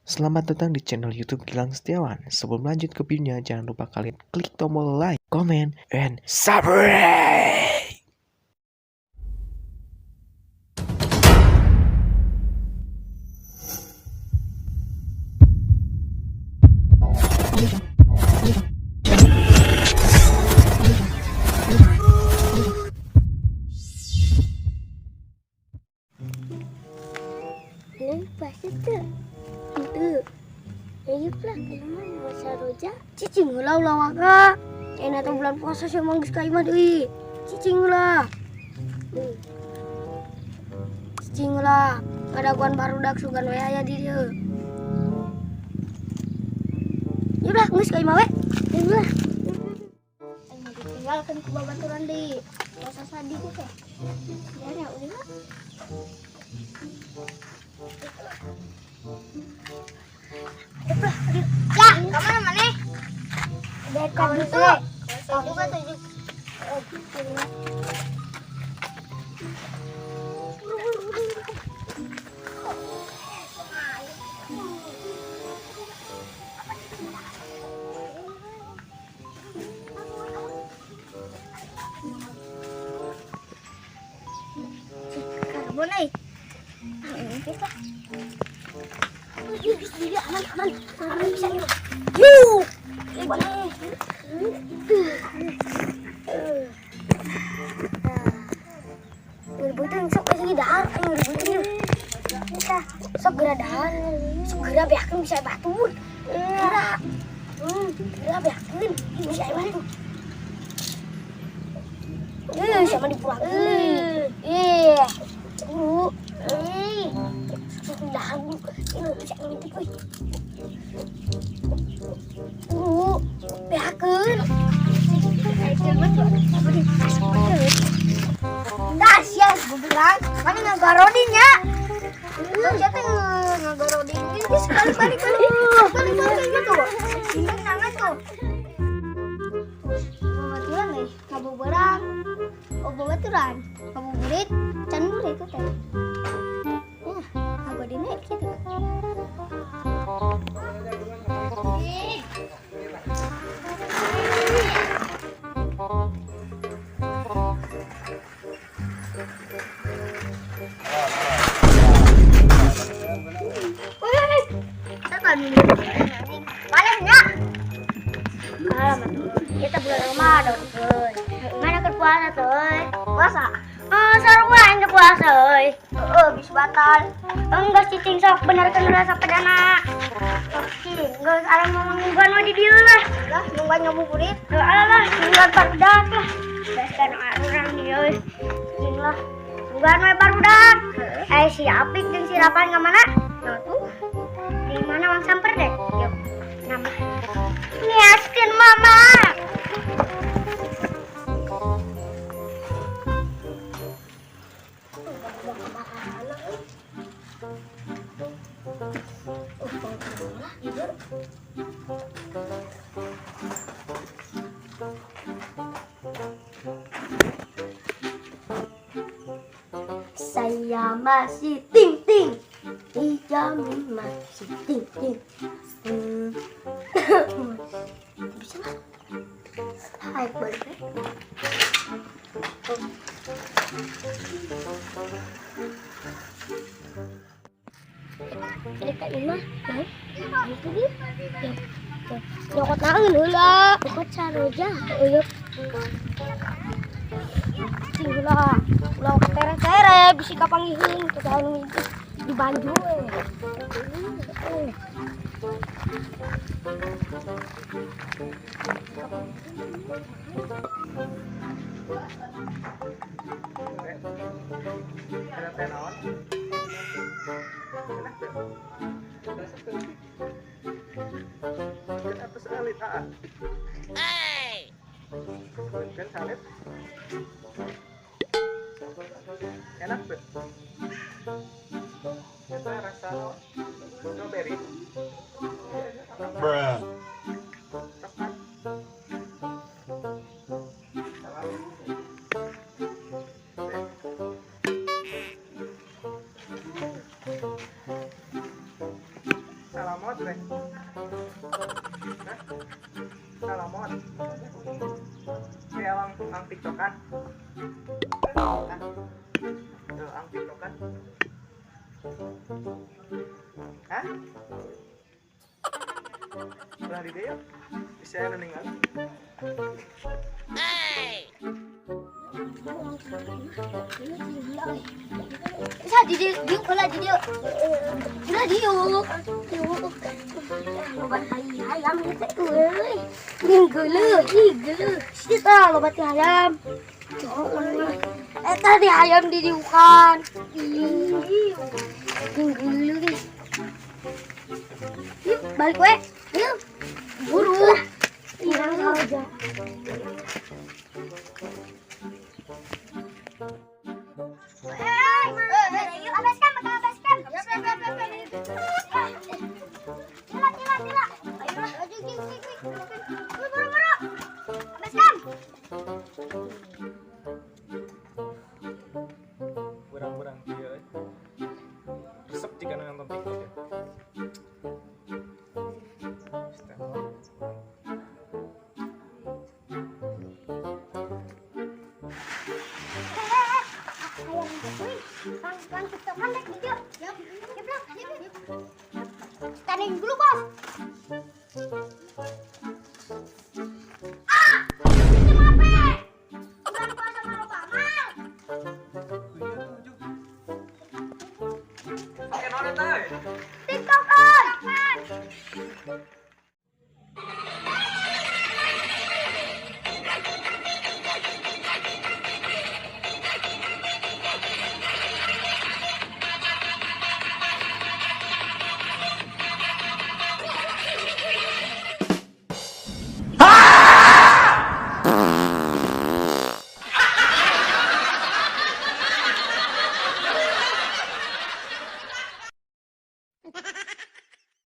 Selamat datang di channel YouTube Gilang Setiawan. Sebelum lanjut ke videonya, jangan lupa kalian klik tombol like, comment, and subscribe. Ini pasti tuh. Itu. Lagi pula kalau puasa roja. Cicing lah ulah waka. Enak tuh bulan puasa sih emang geus ka imah deui. Cicing lah. Cicing lah. Kadaguan barudak sugan we aya di dieu. Yaudah, geus ka imah we. Yaudah. Aing ditinggalkeun ku babaturan deui. Puasa sadi teh. Ya udah. Ya, kemana mana? Dekat itu. Juga tujuh. Karbon eh. Kita. Aman, aman, aman bisa yuk. Yuk. Ngeributin sok sini dahar, ngeributin yuk. Kita sok geura dahar, sok geura beakeun bisa batur. Geura. Geura beakeun bisa batur. Sama dipulangkeun. Iya. Buru. Sok dahar buru. Ini bisa ngintip euy. Buru, beakeun. Dah sia bebelang, mana ngagarodin nya? Sia teh ngagarodin geus balik balik balik. Balik balik gitu. Sindang nangan tuh. Babaturan euy, ngabuberang. Oh babaturan, ngabuburit, can burit itu teh. Ya, ngagodinnya gitu. Kita bulan Ramadan, euy. Mana keur puasa tuh, euy? Puasa. Oh, sarua aing puasa, euy. Heeh, geus batal. Enggeus cicing sok benerkeun heula sapedana. Sok cicing, geus arang mau nungguan we di dieu lah. Lah, nungguan ngabuburit. Heuh lah, nungguan barudak lah. Geus kan urang dieu euy. Cicing lah. Nungguan we barudak. Eh si Apik jeung si Rapan ka mana? Nah tuh. Di mana Mang Samper deh? Yuk. Nama. Niaskeun mama. Saya masih ting-ting, dijamin masih ting-ting. Bisa lah. Hai, boleh. Ini Kak Ima, nah, itu dia. Nyokot naon heula. Nyokot saroja, eueuh. Cing heula. Ulah tere-tere bisi kapangihin ke anu itu di Bandung we. Enak tuh. Itu rasa strawberry. Bruh. Coklat. Salamot weh. Hah? Salamot. Kayak ang ang TikTokan. Hah? Tuh, ang TikTokan. Hah? Ulah di dieu. Bisa anu ningali. Bisa di dieu heula di dieu. Heula dieu. Dieu. Loba tai hayam ieu teh euy. Ning geuleuh, ih geuleuh. Sieu tah loba tai hayam. Eta di hayam di diukan. Ih. Ning geuleuh ih. Yuk, balik we. Yuk. Buru. Iya, aja. Burang-burang kieu euy. Resep jika nonton TikTok ya. Step. Tanding dulu, Bos. Ah! Itu apa? Bukan puasa sama Obama. Pakai naon eta euy? TikTok, oi.